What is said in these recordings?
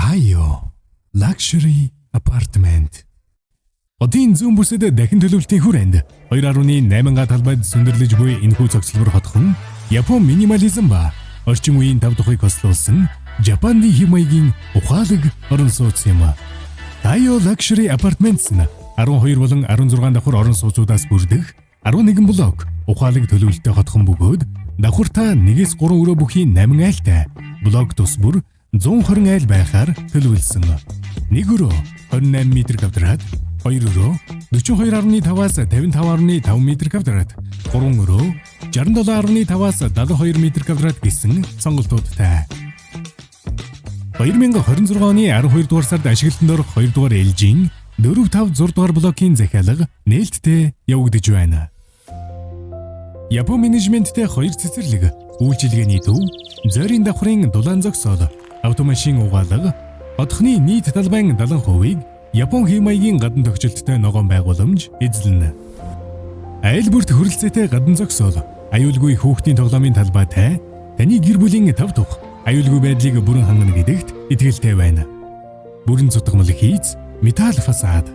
Tayo Luxury Apartment. Хотын зүүн бүсэд дахин төлөвлөлтийн хүрээнд 2.8 га талбайд сүндэрлэж буй энэхүү зогсолбор хотхон Япон минимализм ба орчин үеийн тав тухыг хослуулсан Жапаны хэв маягийн ухаалаг орон сууц юм. Tayo Luxury Apartments нь 12 болон 16 давхар орон сууцудаас бүрдэх 11 блок ухаалаг төлөвлөлттэй хотхон бөгөөд давхартаа 1-3 өрөө бүхий 8 айлтай блок тус бүр 120 айл байхаар төлөвлөсөн. Нэг өрөө 28 м квадрат, хоёр өрөө 42.5-аас 55.5 м квадрат, гурван өрөө 67.5-аас 72 м квадрат гэсэн сонголтуудтай. 2026 оны 12 дугаар сард ашиглалтанд орох 2 дугаар ээлжийн 4 5 6 дугаар блокийн захиалга нээлттэй явагдаж байна. Япон менежменттэй хоёр цэцэрлэг, үйлчилгээний төв, зойрын давхрын дулаан зогсоол, автомашин угаалга, хотхны нийт талбайн 70%-ийг Япон хэв маягийн гадна тохижилттой ногоон байгууламж эзэлнэ. Айл бүрт хүрэлцээтэй гадна зогсоол, аюулгүй хүүхдийн тоглоомын талбайтай таны гэр бүлийн тав тух аюулгүй байдлыг бүрэн хангана гэдэгт итгэлтэй байна. Бүрэн цутгамал хийц, металл фасад.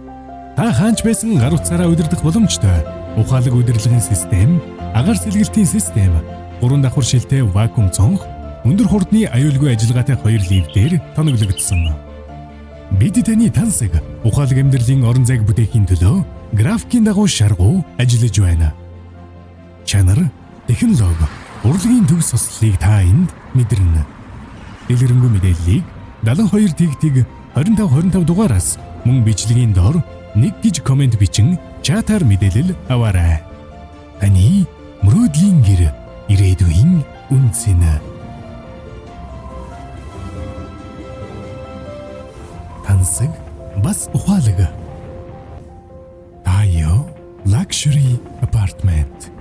Та хаанч байсан гар утсаараа удирдах боломжтой. Ухаалаг удирдлагын систем, агаар сэлгэлтийн систем, гурван давхар шилтэй вакуум цонх, өндөр хурдны аюулгүй ажиллагаатай хоёр лифтээр тоноглогдсон. Бид таны тансаг ухаалаг амьдралын орон зайг бүтээхийн төлөө графикийн дагуу шаргуу ажиллаж байна. Чанар, технологи, урлагийн төгс хослолыг та энд мэдэрнэ. Дэлгэрэнгүй мэдээллийг 72 тэг тэг 25 25 дугаараас мөн бичлэгийн доор нэг гэж комент бичин чатаар мэдээлэл аваарай. Таны мөрөөдлийн гэр ирээдүйн үнцэн. Тансаг бас ухаалаг. Tayo Luxury Apartment.